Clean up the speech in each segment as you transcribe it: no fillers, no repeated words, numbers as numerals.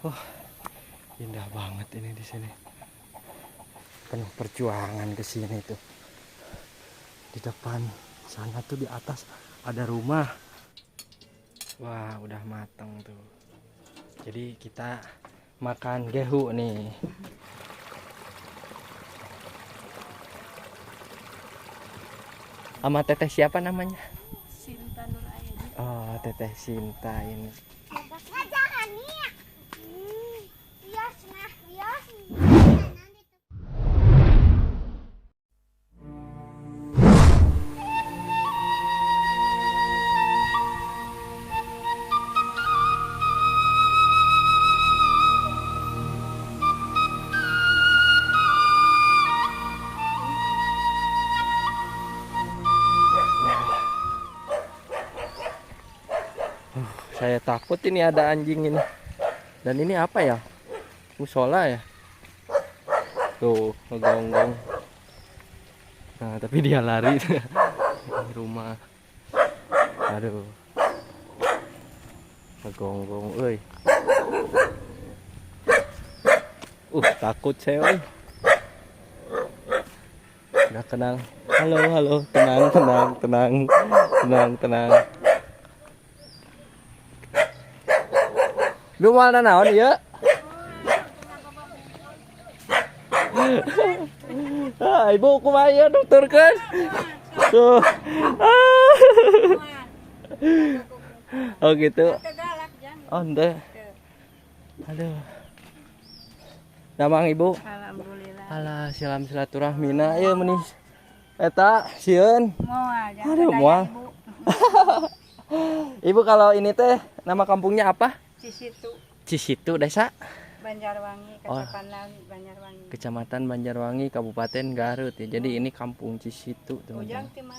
Wah, indah banget ini di sini. Penuh perjuangan ke sini tuh. Di depan sana tuh di atas ada rumah. Wah, udah mateng tuh. Jadi kita makan gehu nih. Sama teteh siapa namanya? Sinta Nuraini. Oh, teteh Sinta ini. Saya takut ini ada anjing ini. Dan ini apa ya? Musola ya? Tuh, ngegonggong. Nah, tapi dia lari. Ini rumah. Aduh. Ngegonggong, euy. Takut saya, euy. Nggak kenal. Halo, halo, tenang, tenang, tenang. Tenang, tenang. Lu mau naon ya? Ah, ibu kumaha ieu nuturkeun? Tuh. Ah. Oh gitu. Oh, henteu. Aduh. Damang ibu. Alhamdulillah. Alah, silam silaturahmina ieu meunis. Eta sieun. Moal. Aduh, moal. Ibu kalau ini teh nama kampungnya apa? Cisitu. Cisitu desa? Banjarwangi, Kecamatan Banjarwangi. Kecamatan Banjarwangi, Kabupaten Garut ya. Jadi ini kampung Cisitu, teman-teman.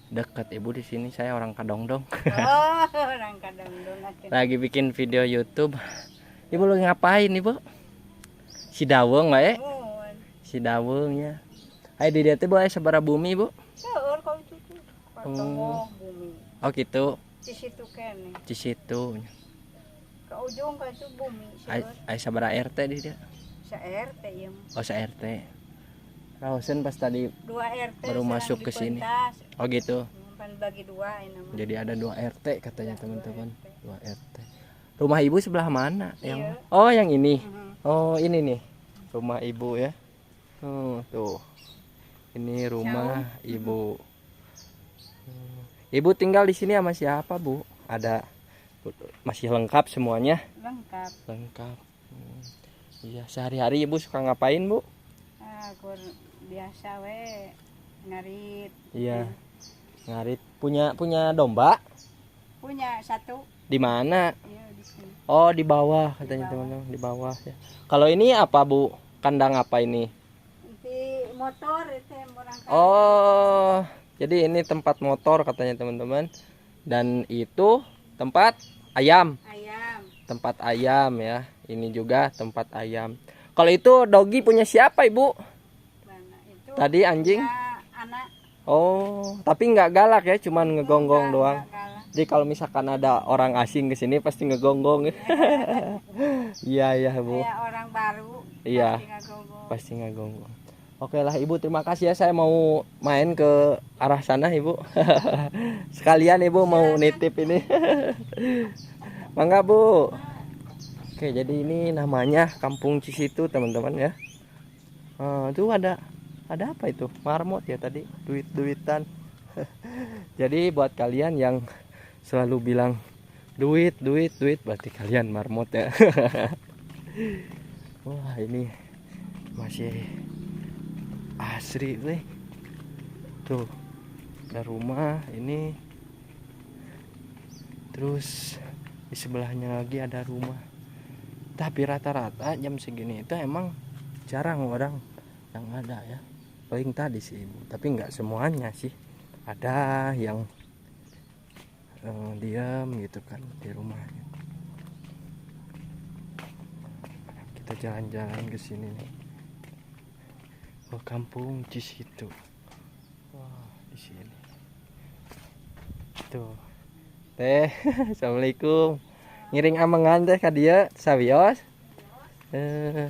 Dekat ibu di sini, saya orang Kadongdong. Oh, orang Kadongdong. Lagi bikin video YouTube. Ibu lagi ngapain, Ibu? Si Daweng wae. Si Daweng ya. Ayo di dieu teh Bu aya sabaraha bumi, Bu? Seueur kau itu tuh. Bumi. Oh gitu. Cisitu kene. Cisitu. Ke ujung ke itu bumi. Aya sabaraha RT di dieu? Sa RT ieu. Oh, sa RT. Raoseun pas tadi 2 RT baru masuk ke sini. Oh gitu. Bagi dua ini mah. Jadi ada 2 RT katanya teman-teman. 2 RT. Rumah ibu sebelah mana? Yang oh, yang ini. Oh, ini nih. Rumah ibu ya. Oh, tuh. Ini rumah ibu. Ibu tinggal di sini sama siapa, Bu? Ada masih lengkap semuanya? Lengkap. Lengkap. Iya, sehari-hari ibu suka ngapain, Bu? Aku biasa we ngarit. Iya. Ngarit. Punya domba? Punya satu. Di mana? Iya, di sini. Oh, di bawah katanya teman-teman, di bawah ya. Kalau ini apa, Bu? Kandang apa ini? Di motor itu yang orang. Oh, jadi ini tempat motor katanya teman-teman. Dan itu tempat ayam. Ayam. Tempat ayam ya. Ini juga tempat ayam. Kalau itu dogi punya siapa, Ibu? Mana itu? Tadi anjing? Anak. Oh, tapi nggak galak ya, cuman ngegonggong doang. Galak. Jadi kalau misalkan ada orang asing ke sini pasti ngegonggong. Iya, iya, Bu. Kayak orang baru. Iya. Pasti ngegonggong. Pasti ngegonggong. Oke lah Ibu, terima kasih ya. Saya mau main ke arah sana, Ibu. Sekalian Ibu mau nitip ini. Mangga, Bu. Oke, jadi ini namanya Kampung Cisitu, teman-teman ya. Itu ada apa itu? Marmot ya tadi, duit-duitan. Jadi buat kalian yang selalu bilang duit, duit, duit, berarti kalian marmot ya. Wah, ini masih asri nih. Tuh, ada rumah ini. Terus di sebelahnya lagi ada rumah. Tapi rata-rata jam segini itu emang jarang orang yang ada ya. Paling tadi sih ibu, tapi nggak semuanya sih. Ada yang diam gitu kan di rumahnya. Kita jalan-jalan ke sini nih. Oh, kampung Cisitu. Wah, di sini. Tuh. Teh, assalamualaikum. Ngiring amengan teh ka dieu sawios. Eh.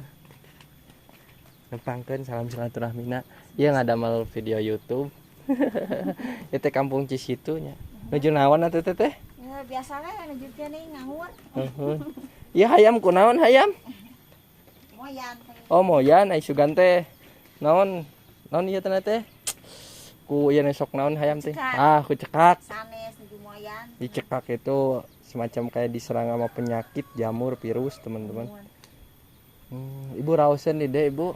Nepangkeun salam silaturahmina. Ieu ngadamel video YouTube. Ieu teh kampung Cisitu nya. Nuju naon atuh teh teh? Ya, biasa we nuju nih nganggur. Heeh. Ieu hayam kunaon hayam? Moyan teh. Oh, moyan ai sugan teh. Naon? Naon ieu teh teh? Ku ieu sok naon hayam teh? Cekak. Ah, ku cekak. Sanes nuju moyan. Dicekak itu semacam kayak diserang sama penyakit, jamur, virus, teman-teman. Ibu raoseun di deh, Ibu.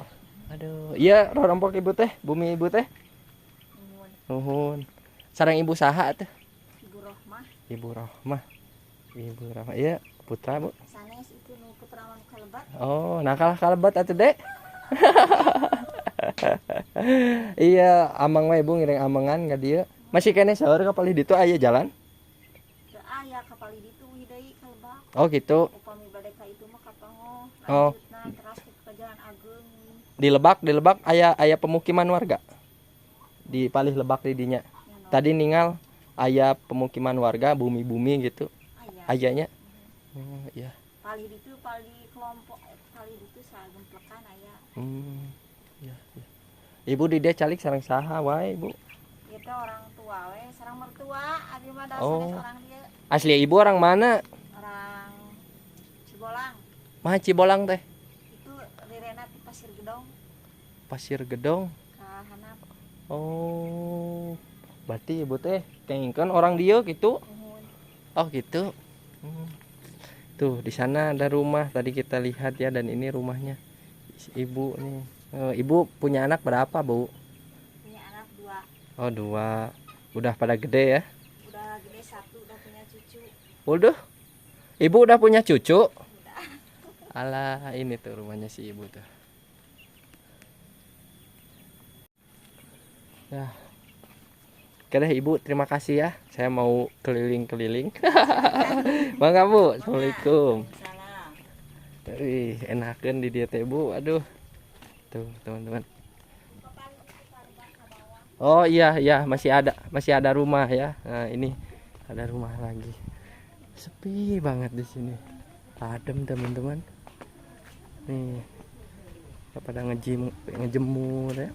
Aduh, iya rorompok ibu teh, bumi ibu teh. Nuhun. Sareng ibu saha teh? Ibu Rohmah. Ibu Rohmah. Ibu Rohmah. Iya, putra, Bu. Sanes itu nu putra mah kalebat. Oh, nakal kalebat atuh, Dek. Iya, amang mah ibu ngiring amangan ka dieu. Masih keneh saur ka palih ditu aya jalan? Teu aya ka palih ditu uih deui kalebak. Oh, gitu. Upami bade ka itu mah ka Pangoh. Oh. Lanjutna teras ke jalan ageung. Di Lebak aya pemukiman warga. Di palih Lebak di dinya. Tadi ningal aya pemukiman warga bumi-bumi gitu. Aya. Ayanya. Iya. Palih ditu palih kelompok palih ditu sagemplekan aya. Iya, iya. Ibu di dia calik sareng saha wae, Ibu? Ieu teh orang tua we, sareng mertua, abi mah da Oh. sanes orang dieu. Asli ibu orang mana? Orang Cibolang. Mah Cibolang teh. Itu rirena ti Pasir Gedong. Pasir Gedong. Ka handap. Oh. Berarti ibu teh kengingkeun orang dieu gitu. Nuhun. Oh, gitu. Tuh, di sana ada rumah tadi kita lihat ya, dan ini rumahnya ibu nih. Ibu punya anak berapa, Bu? Punya anak 2. Oh, 2. Udah pada gede ya? Udah gede 1, udah punya cucu. Udah. Ibu udah punya cucu? Udah. Alah, ini tuh rumahnya si ibu tuh. Ya. Oke deh Ibu, terima kasih ya. Saya mau keliling-keliling. Mangga Bu, Assalamualaikum. Waalaikumsalam. Wih, enakan di dieu teh Bu. Aduh. Tuh, teman-teman. Oh iya, iya, masih ada rumah ya. Nah, ini ada rumah lagi. Sepi banget di sini. Adem, teman-teman. Nih. Pada ngejemur ya.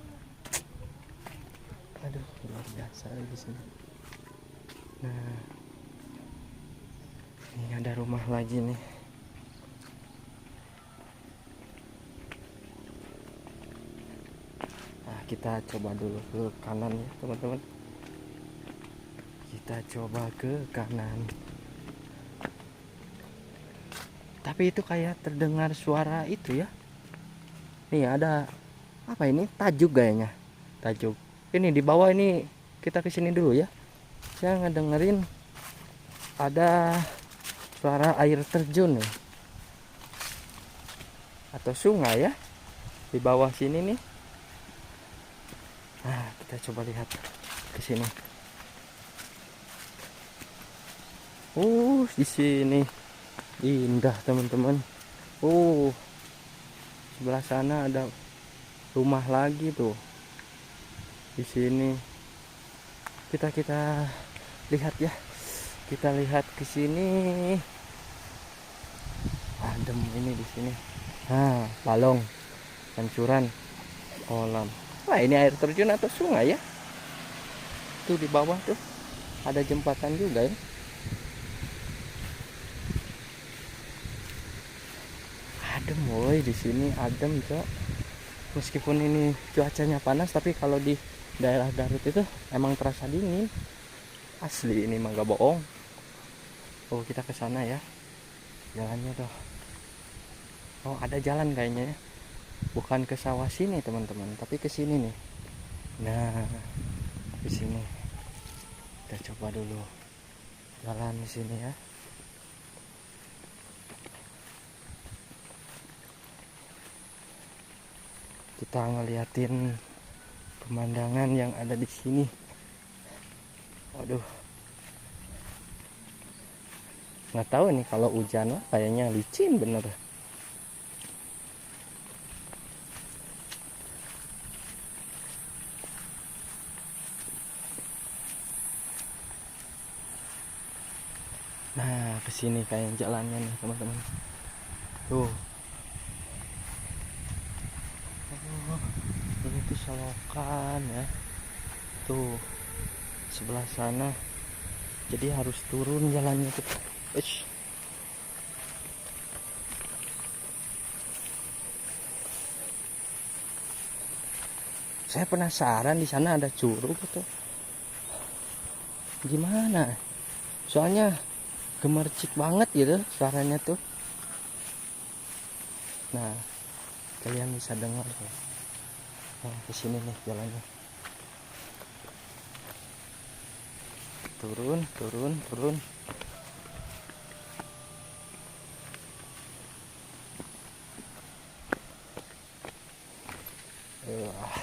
Aduh, luar biasa di sini. Nah, ini ada rumah lagi nih. Nah, kita coba dulu ke kanan ya, teman-teman. Kita coba ke kanan. Tapi itu kayak terdengar suara itu ya. Nih ada apa ini? Tajuk kayaknya. Tajuk. Ini di bawah ini, kita kesini dulu ya. Saya ngedengerin ada suara air terjun nih. Atau sungai ya. Di bawah sini nih. Nah, kita coba lihat ke sini. Di sini indah teman-teman. Sebelah sana ada rumah lagi tuh. Di sini kita lihat ya. Kita lihat ke sini. Adem ini di sini. Nah, balong, pancuran, kolam. Wah, ini air terjun atau sungai ya? Tuh di bawah tuh ada jembatan juga ya. Adem woi di sini, adem cok. Meskipun ini cuacanya panas, tapi kalau di daerah Garut itu emang terasa dingin. Asli ini mah gak bohong. Oh, kita ke sana ya. Jalannya tuh. Oh, ada jalan kayaknya ya. Bukan ke sawah sini teman-teman, tapi ke sini nih. Nah, di sini. Kita coba dulu jalan di sini ya. Kita ngeliatin pemandangan yang ada di sini. Waduh, nggak tahu nih kalau hujan lah, kayaknya licin bener. Nah, kesini kayak jalannya nih teman-teman. Tuh. Selokan ya. Tuh sebelah sana. Jadi harus turun jalannya tuh. Ish. Saya penasaran di sana ada curug atau gimana? Soalnya gemercik banget gitu suaranya tuh. Nah, kalian bisa dengar ya. Nah, ke sini nih jalannya. Turun, turun, turun. Wah.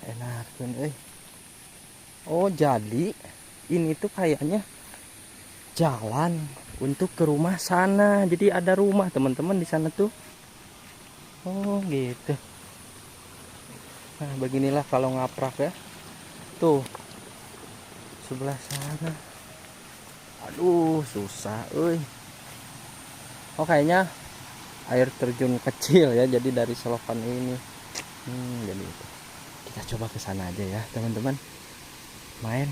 Enak kan, eh. Oh, jadi ini tuh kayaknya jalan untuk ke rumah sana. Jadi ada rumah teman-teman di sana tuh. Oh, gitu. Nah, beginilah kalau ngaprak ya. Tuh. Sebelah sana. Aduh, susah euy. Oh, kayaknya air terjun kecil ya. Jadi dari selokan ini. Jadi itu. Kita coba ke sana aja ya, teman-teman. Main.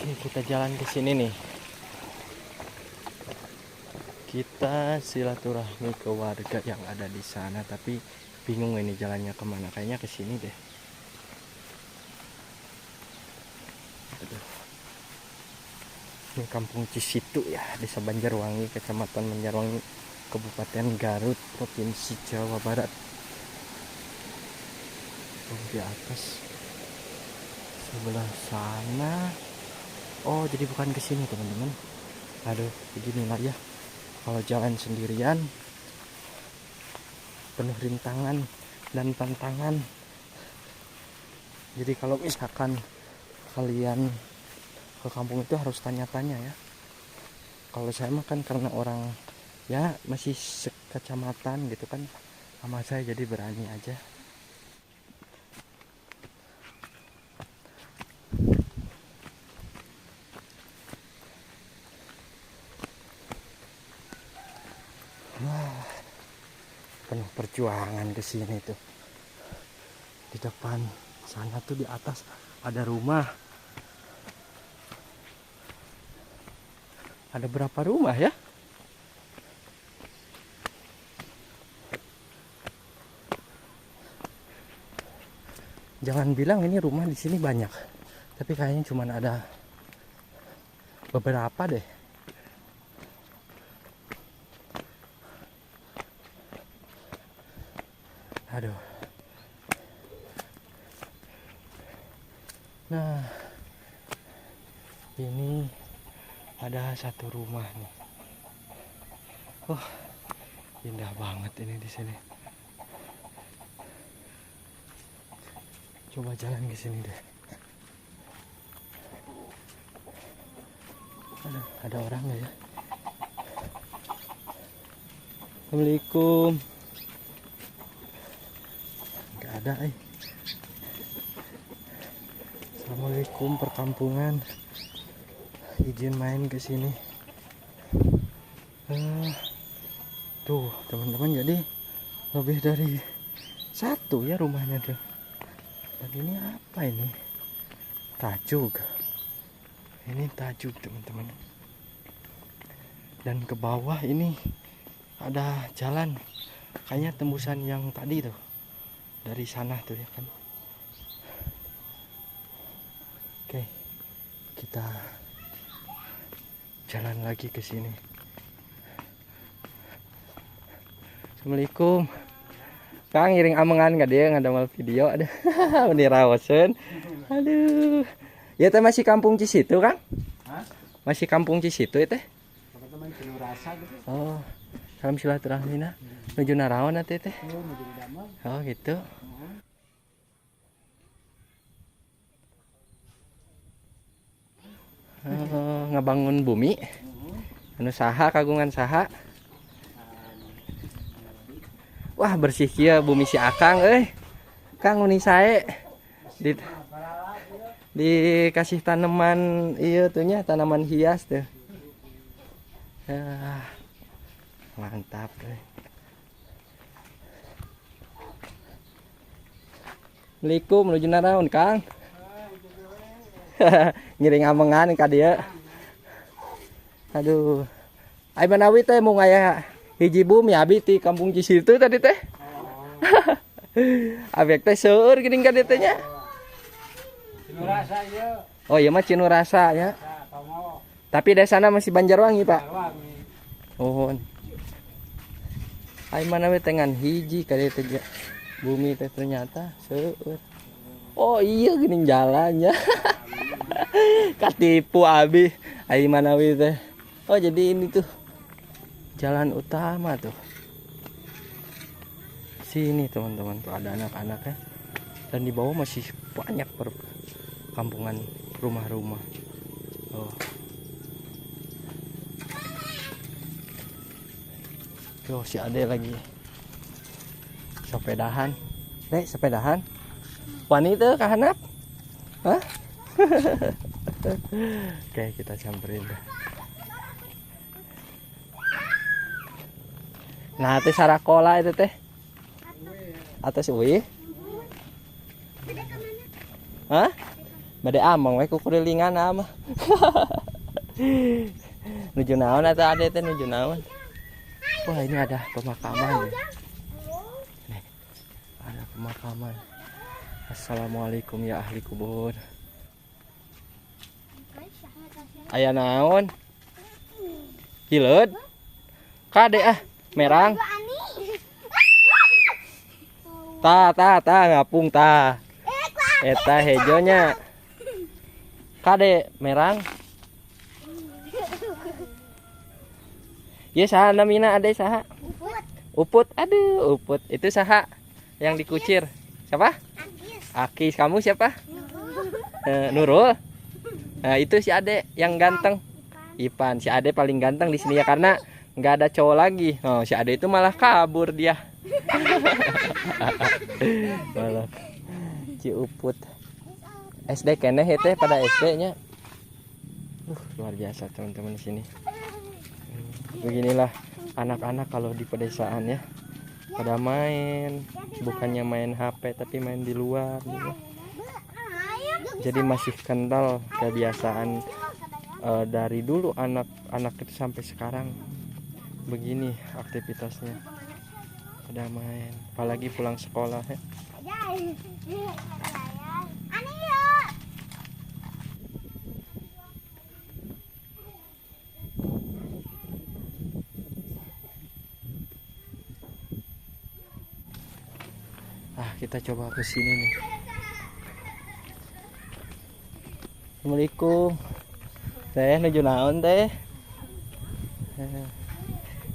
Oke, kita jalan ke sini nih. Kita silaturahmi ke warga yang ada di sana, tapi bingung ini jalannya kemana. Kayaknya ke sini deh. Aduh. Ini Kampung Cisitu ya, Desa Banjarwangi, Kecamatan Banjarwangi, Kabupaten Garut, Provinsi Jawa Barat. Tuh, di atas sebelah sana. Oh, jadi bukan ke sini, teman-teman. Aduh, beginilah ya. Kalau jalan sendirian penuh rintangan dan tantangan. Jadi kalau misalkan kalian ke kampung itu harus tanya-tanya ya. Kalau saya mah kan karena orang ya masih sekecamatan gitu kan sama saya, jadi berani aja. Wah, penuh perjuangan ke sini tuh. Di depan sana tuh di atas ada rumah. Ada berapa rumah ya? Jangan bilang ini rumah di sini banyak. Tapi kayaknya cuma ada beberapa deh. Aduh. Nah, ini ada satu rumah nih. Wah, indah banget ini di sini. Coba jalan ke sini deh. Aduh, ada orang nggak ya? Assalamualaikum. Nggak ada, eh. Assalamualaikum perkampungan. Izin main ke sini. Tuh, teman-teman, jadi lebih dari satu ya rumahnya tuh. Dan ini apa ini? Tajuk. Ini tajuk, teman-teman. Dan ke bawah ini ada jalan. Kayaknya tembusan yang tadi tuh. Dari sana tuh ya kan. Oke, kita jalan lagi ke sini. Assalamualaikum. Kang ngiring amengan ka dieu ngadamel video aduh. Meni raoseun. Aduh. Ya teh masih kampung Cisitu, Kang? Hah? Masih kampung Cisitu ya teh? Teman-teman rasa gitu. Oh. Salam silaturahmi nah. Nuju naraon atuh teh? Oh, nuju damel. Oh, gitu. Oh, ngabangun bumi. Anu saha kagungan saha? Wah, bersih kieu bumi si Akang euy. Kang uni sae. Dikasih tanaman ieu tuh nya, tanaman hias tuh. Ah, mantap euy. Assalamualaikum, menuju naraon, Kang? Ngiring amengan ka dieu. Aduh. Ai manawi teh mung aya hiji bumi abi ti kampung Cisitu tadi teh. Abek teh seueur geuning ka dieu teh nya. Cinurasa ieu. Oh iya mah Cinurasa nya. Tapi desana masih Banjarwangi, Pak. Banjarwangi. Mohon. Ai manawi teh ngan hiji ka dieu teh bumi teh ternyata seueur. Oh iya geuning jalannya. Katipu abi. Ai manawi teh. Oh jadi ini tuh jalan utama tuh. Sini teman-teman tuh ada anak-anaknya. Dan di bawah masih banyak perkampungan rumah-rumah. Oh. Tuh si Ade lagi sepedahan. Dek, sepedahan. Wani tuh kahanap. Hah? Oke, kita samperin deh. Nah, teh sarakola itu teh. Atas uih. Hah? Bade ameng we kukurilingan ama. Nuju naon atuh ade teh nuju naon? Wah, ini ada pemakaman ya. Nih, ada pemakaman. Assalamualaikum ya ahli kubur. Aya naon? Hileud? Kade ah, merang. Ta ta ta ngapung ta. Eta hejonya. Kade merang. Ye saha namina ade saha? Uput. Uput, aduh, Uput. Itu saha yang dikucir? Siapa? Akis. Akis, kamu siapa? Nurul. Nurul. Nah, itu si Ade yang ganteng. Ipan. Si Ade paling ganteng di sini ya karena nggak ada cowok lagi. Oh, si Ade itu malah kabur dia. Malah si Uput. SD keneh ya teh pada S D-nya. Luar biasa teman-teman di sini. Beginilah anak-anak kalau di pedesaan ya. Pada main, bukannya main HP tapi main di luar gitu. Jadi masih kental kebiasaan dari dulu anak-anak itu sampai sekarang begini aktivitasnya. Pada main, apalagi pulang sekolah ya. Ah, kita coba ke sini nih. Assalamualaikum. Teh nuju naon teh?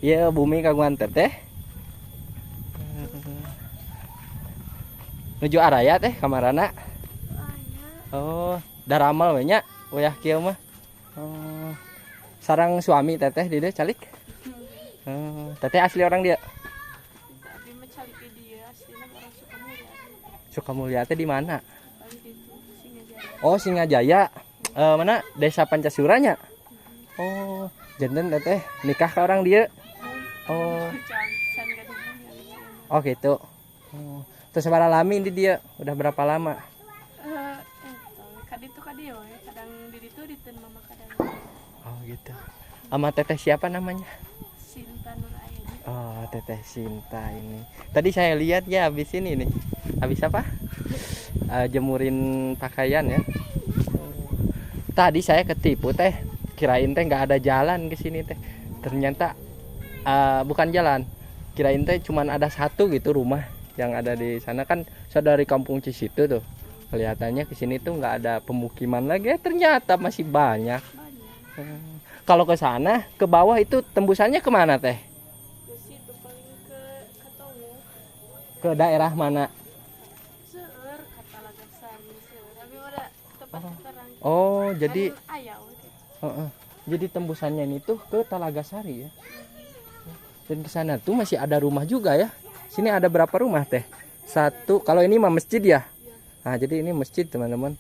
Iya, bumi kagungan teteh. Nuju araya teh kamarana? Oh, daramal we nya wayah kieu mah. Oh. Sarang suami teteh di dieu calik? Oh, teteh asli orang dia? Abi mah calik di dieu, aslina orang Sukamulya. Sukamulya teh di mana? Abi di ditu, Singajaya. Oh, Singajaya. Mana? Desa Pancasuranya? Oh, janten teteh nikah ke orang dia? Oh. Oh gitu. Oh. Terus sabaraha lami di dia? Udah berapa lama? Kaditu kadieu we, kadang di ditu diteun mama kadang. Oh gitu. Sama teteh siapa namanya? Sinta Nur Aini. Oh, teteh Sinta ini. Tadi saya lihat ya habis ini nih. Habis apa? Jemurin pakaian ya. Tadi saya ketipu teh, kirain teh nggak ada jalan ke sini teh. Ternyata bukan jalan. Kirain teh cuman ada satu gitu rumah. Yang ada di sana kan saya dari kampung Cisitu tuh. Kelihatannya ke sini tuh nggak ada pemukiman lagi. Ternyata masih banyak. Kalau ke sana, ke bawah itu tembusannya kemana teh? Ke situ paling ke Katongo. Ke daerah mana? Seueur kata Lagarsari seueur. Tapi udah tempat terang. Oh, jadi kan aya we gitu. Jadi tembusannya ini tuh ke Talagasari ya. Dan ke sana tuh masih ada rumah juga ya. Sini ada berapa rumah teh? Satu. Kalau ini mah masjid ya. Nah, jadi ini masjid teman-teman.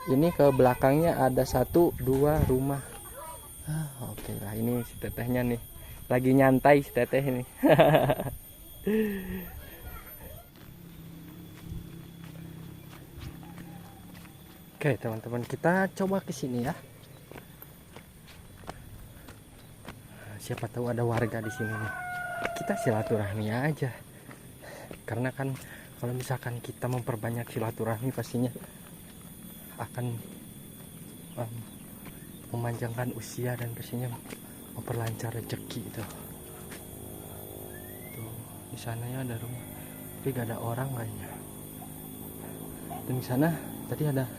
Ini ke belakangnya ada 1, 2 rumah. Oke lah, ini si tetehnya nih. Lagi nyantai si teteh ini. Oke teman-teman, kita coba ke sini ya. Siapa tahu ada warga di sini nih. Kita silaturahmi aja. Karena kan kalau misalkan kita memperbanyak silaturahmi pastinya akan memanjangkan usia dan pastinya memperlancar rezeki itu. Tuh, di sana ya ada rumah, tapi gak ada orang kayaknya. Dan di sana tadi ada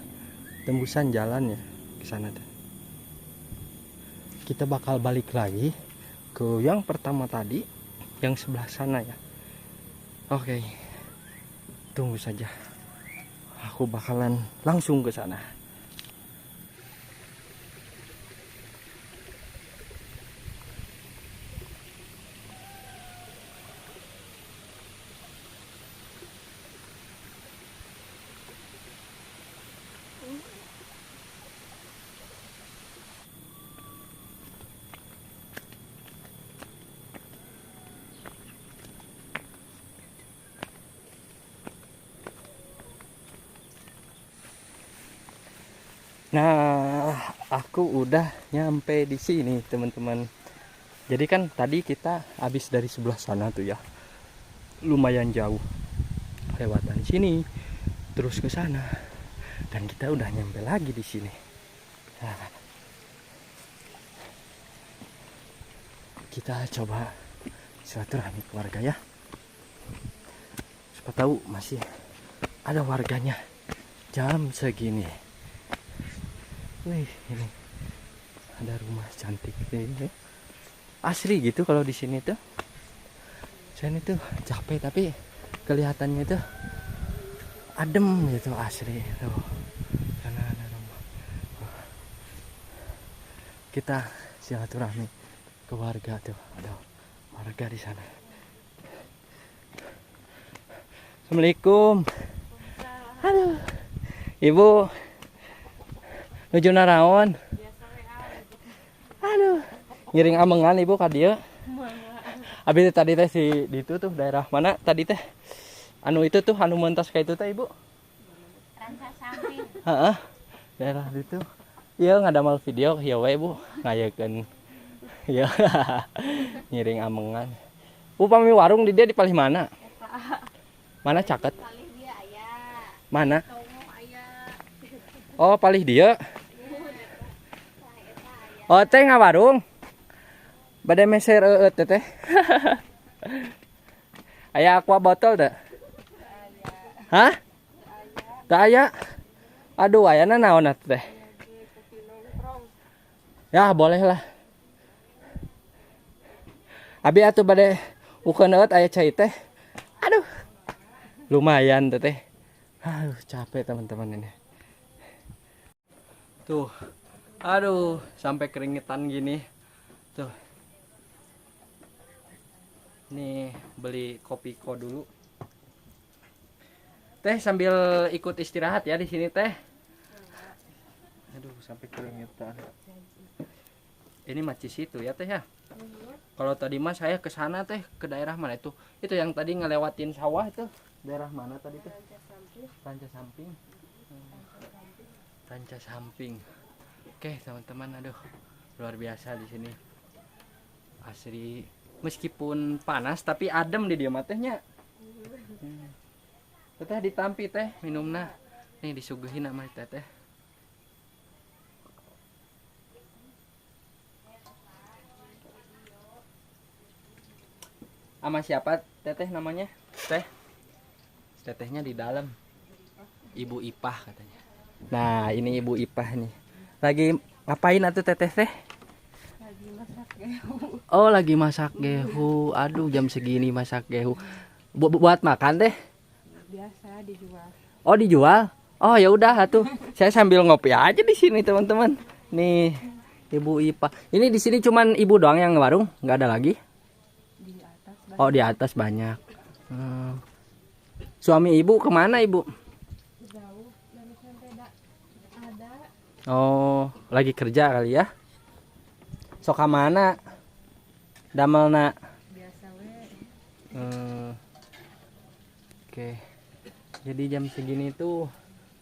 tembusan jalan ya ke sana tuh. Kita bakal balik lagi ke yang pertama tadi, yang sebelah sana ya. Oke, tunggu saja. Aku bakalan langsung ke sana. Nah, aku udah nyampe di sini, teman-teman. Jadi kan tadi kita habis dari sebelah sana tuh ya. Lumayan jauh. Lewatan sini, terus ke sana. Dan kita udah nyampe lagi di sini. Nah, kita coba silaturahmi keluarga ya. Siapa tahu masih ada warganya jam segini. Wih, ini ada rumah cantik nih. Asri gitu kalau di sini tuh. Saya ini tuh capek tapi kelihatannya tuh adem gitu, asri tuh. Karena ada rumah. Kita silaturahmi ke warga tuh. Ada warga di sana. Assalamualaikum. Halo. Ibu. Nuju naraon. Aduh, ngiring amengan ibu ka dieu. Abi tadi teh si di itu tuh daerah mana tadi teh? Anu itu tuh anu mentas ka itu teh ibu. Ranca Samping. Heeh. Daerah ditu. Ieu ngadamal video ieu we ibu ngayekeun. Ieu ngiring amengan. Upami warung di dia di palih mana? Mana caket? Palih dia aya. Mana? Oh, palih dia. Oh, teh ngawarung. Bade meser eueut teh. Aya aqua botol teh? Hah? Teu aya. Aduh, ayana naon atuh teh? Ya, boleh lah. Abi atuh bade ukeun eueut aya cai teh. Aduh. Lumayan teh teh. Aduh, capek teman-teman ini. Tuh, aduh, sampai keringetan gini. Tuh. Nih, beli Kopiko dulu. Teh sambil ikut istirahat ya di sini teh. Aduh, sampai keringetan. Ini macis situ ya teh ya. Kalau tadi mah saya ke sana teh, ke daerah mana itu? Itu yang tadi ngelewatin sawah itu. Daerah mana tadi tuh? Ranca Samping. Ranca Samping. Oke, teman-teman, aduh, luar biasa di sini. Asri, meskipun panas tapi adem di dia mah tehnya. Teteh ditampi teh minumna. Nih disuguhin sama teteh. Sama siapa teteh namanya? Teh. Tetehnya di dalam. Ibu Ipah katanya. Nah, ini Ibu Ipah nih. Lagi ngapain atuh teteh teh? Lagi masak gehu. Oh, lagi masak gehu. Aduh, jam segini masak gehu. Buat makan teh? Biasa dijual. Oh, dijual? Oh, ya udah atuh. Saya sambil ngopi aja di sini, teman-teman. Nih, Ibu Ipah. Ini di sini cuman ibu doang yang warung, nggak ada lagi? Di atas banyak. Oh, di atas banyak. Suami ibu kemana ibu? Jauh dari sampai ada. Oh, lagi kerja kali ya? Sok mana? Damelna. Biasa we. Oke. Jadi jam segini tuh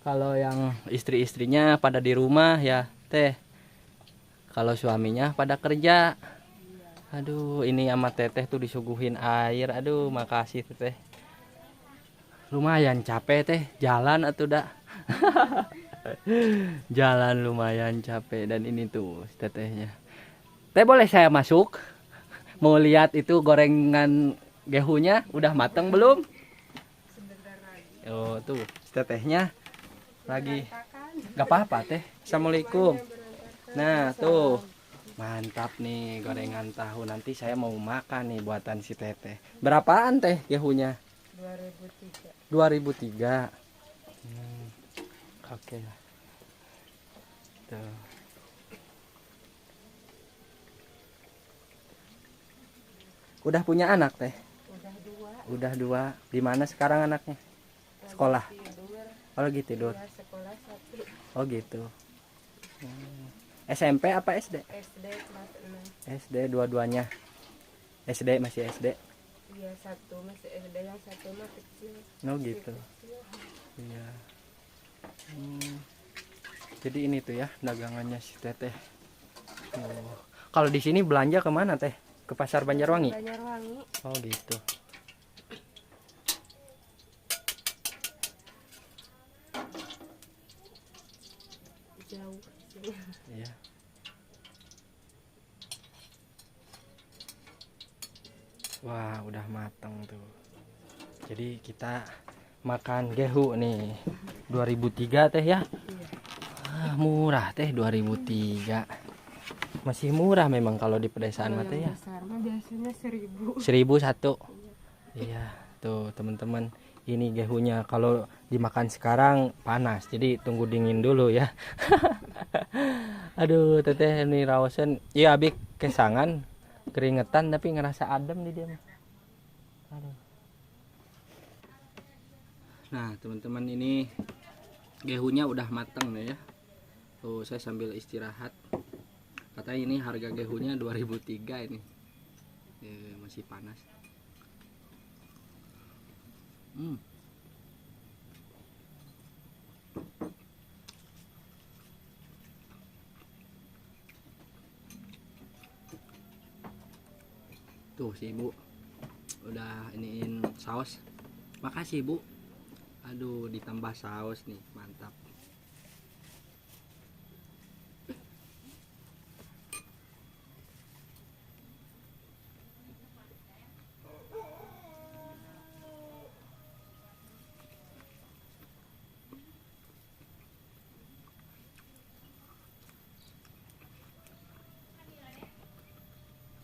kalau yang istri-istrinya pada di rumah ya, teh. Kalau suaminya pada kerja. Aduh, ini sama teteh tuh disuguhin air. Aduh, makasih teteh. Lumayan capek teh, jalan atuh dak. Jalan lumayan capek dan ini tuh tetehnya. Teh boleh saya masuk? Mau lihat itu gorengan gehunya udah mateng belum? Sebentar lagi. Oh, tuh tetehnya lagi. Gak apa-apa teh. Assalamualaikum. Nah, tuh. Mantap nih gorengan tahu. Nanti saya mau makan nih buatan si teteh. Berapaan teh gehunya? 2003. 2003. Oke lah. Tuh. Udah punya anak teh? Udah dua. Udah dua. Di mana sekarang anaknya? Sekolah. Tidur. Oh, lagi tidur. Ya, sekolah satu. Oh gitu. SMP apa SD? SD kelas 6. SD dua-duanya. SD masih SD. Iya, satu masih SD, yang satu mah kecil. Oh gitu. Iya. Jadi ini tuh ya dagangannya si teteh. Oh. Kalau di sini belanja kemana teh? Ke pasar Banjarwangi? Banjarwangi. Oh gitu. Jauh. Iya. Wah, udah mateng tuh. Jadi kita makan gehu nih. 2003 teh ya. Iya. Ah, murah teh 2003. Masih murah memang kalau di pedesaan mah teh ya. Besar mah biasanya 1000. 1001. Iya, tuh teman-teman. Ini gehunya kalau dimakan sekarang panas, jadi tunggu dingin dulu ya. Aduh, teteh ini raosen. Iya, abi kesangan, keringetan tapi ngerasa adem di dia mah. Aduh. Nah, teman-teman ini gehunya udah mateng nih ya. Tuh, saya sambil istirahat. Katanya ini harga gehunya 2003 ini. Masih panas. Tuh si ibu udah iniin saus. Makasih ibu. Aduh, ditambah saus nih, mantap.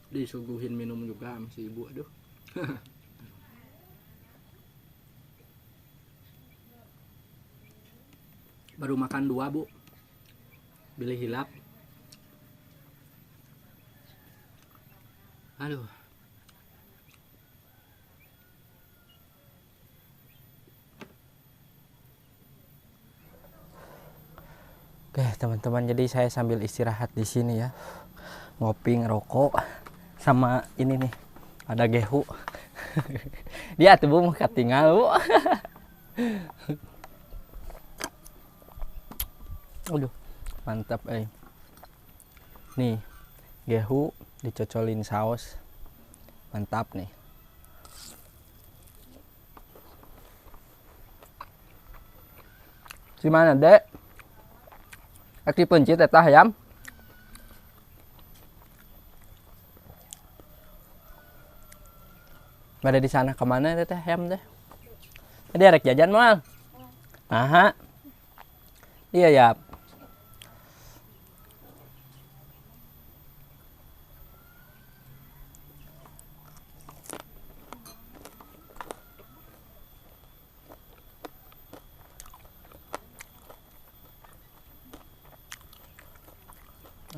Disuguhin minum juga sama si ibu, aduh. Baru makan 2, Bu. Bilih hilap. Aduh. Oke, teman-teman, jadi saya sambil istirahat di sini ya. Ngopi, ngerokok sama ini nih. Ada gehu. Dia tuh Bu mau ketinggal, Bu. Aduh, mantap eh. Nih, gehu dicocolin saus. Mantap nih. Gimana, Dek? Aki pencit eta hayam. Pada di sana kemana teh hayam teh? Tadi arek jajan moal. Aha. Iya ya.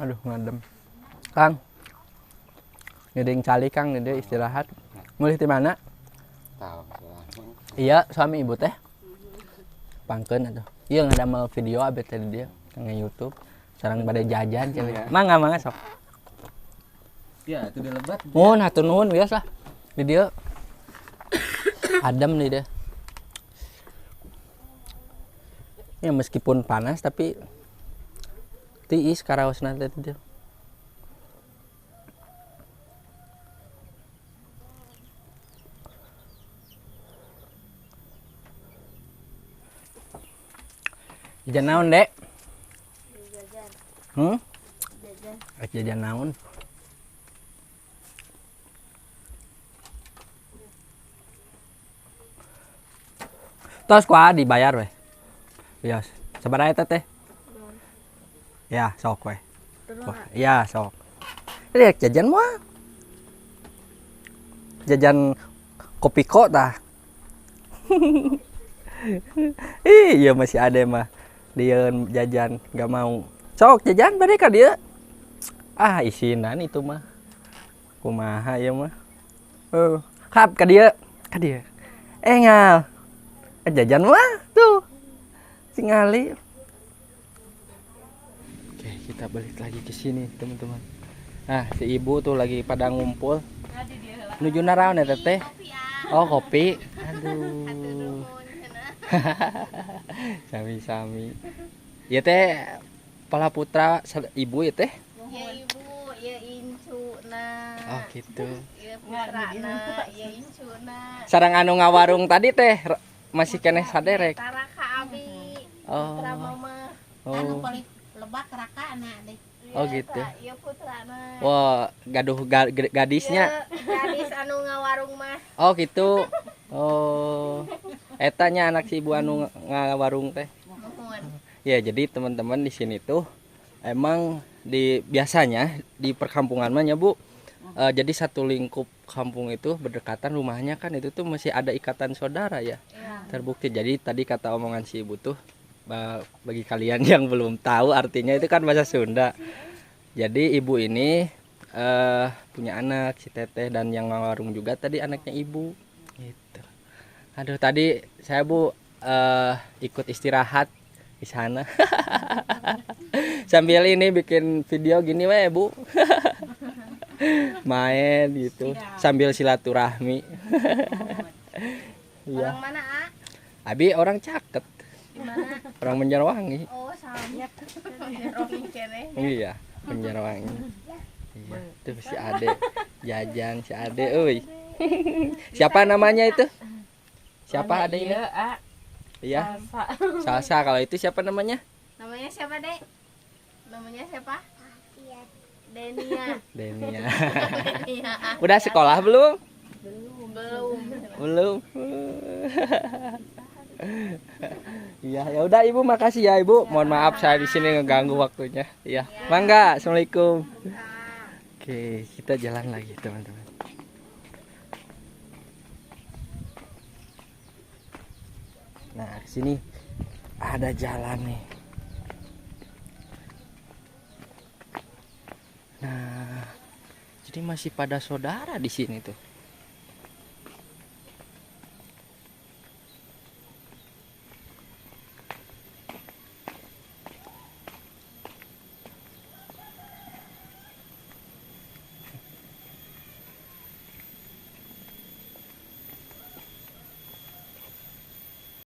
Aduh ngadem. Kang. Ngeding cali Kang, ngede istirahat. Mulih di mana? Tahu. Iya, suami ibu teh. Pangkeun atuh. Iya ngadamel video abet tadi dia nge YouTube. Sareng bade jajan cenah. Mangga mangga sok. Ya, itu di lebat. Nuhun hatur nuhun wios lah. Di dieu. Adem nih dia. Ya meskipun panas tapi tiis karaosna teh di dieu. Jajan naon, Dek? Jajan. Hmm? Jajan. Rek jajan naon? Tos kuah dibayar weh. Bios. Sabaraha eta teh? Ya, sok weh. Wah, ya sok. Rek jajan mah. Jajan kopi kok tah. Ih, iya masih ada mah. Dia jajan nggak mau. Sok jajan bade ka dieu. Ah, isinan itu mah. Kumaha ieu mah. Kap ka dieu, ka dieu. Ngal. Jajan mah tuh. Singali. Oke, kita balik lagi ke sini, teman-teman. Nah, si ibu tuh lagi pada ngumpul. Nuju naraon eta teh? Oh, kopi. Aduh. Sami-sami. Ya teh pala putra ibu ya teh? Ya ibu, ya incuna. Oh gitu. Ya putrana, ya incuna. Sarang anu ngawarung tadi teh masih keneh saderek. Taraka abi. Oh. Putra mama. Oh. Anu paling lebak raka anak deh. Oh gitu. Ya putrana. Wah, gaduh gadisnya. Gadis anu ngawarung mah. Oh gitu. Oh. Etanya anak si ibu anu ngawarung teh. Ya, jadi teman-teman di sini tuh emang di biasanya di perkampungan mah ya Bu. Jadi satu lingkup kampung itu berdekatan rumahnya kan, itu tuh masih ada ikatan saudara ya. Ya. Terbukti. Jadi tadi kata omongan si ibu tuh bagi kalian yang belum tahu artinya itu kan bahasa Sunda. Jadi ibu ini punya anak si teteh dan yang ngawarung juga tadi anaknya ibu gitu. Aduh, tadi saya Bu ikut istirahat di sana. Sambil ini bikin video gini weh Bu. Main gitu sambil silaturahmi. Iya. Orang mana, A? Abi orang Caket. Di mana? Orang Banjarwangi. Oh, sama. Banjarwangi kene. Iya, Banjarwangi. Iya, tuh si Ade jajan si Ade euy. Siapa namanya itu? Siapa Ade ini? Iya. Salsa. Kalau itu siapa namanya? Namanya siapa, Dek? Namanya siapa? Iya. Denia. Denia. Denia. Udah sekolah belum? Belum. Belum. Iya, ya udah Ibu, makasih ya Ibu. Mohon maaf saya di sini ngeganggu waktunya. Iya. Mangga, Assalamualaikum. Oke, kita jalan lagi, teman-teman. Nah, di sini ada jalan nih. Nah, jadi masih pada saudara di sini tuh.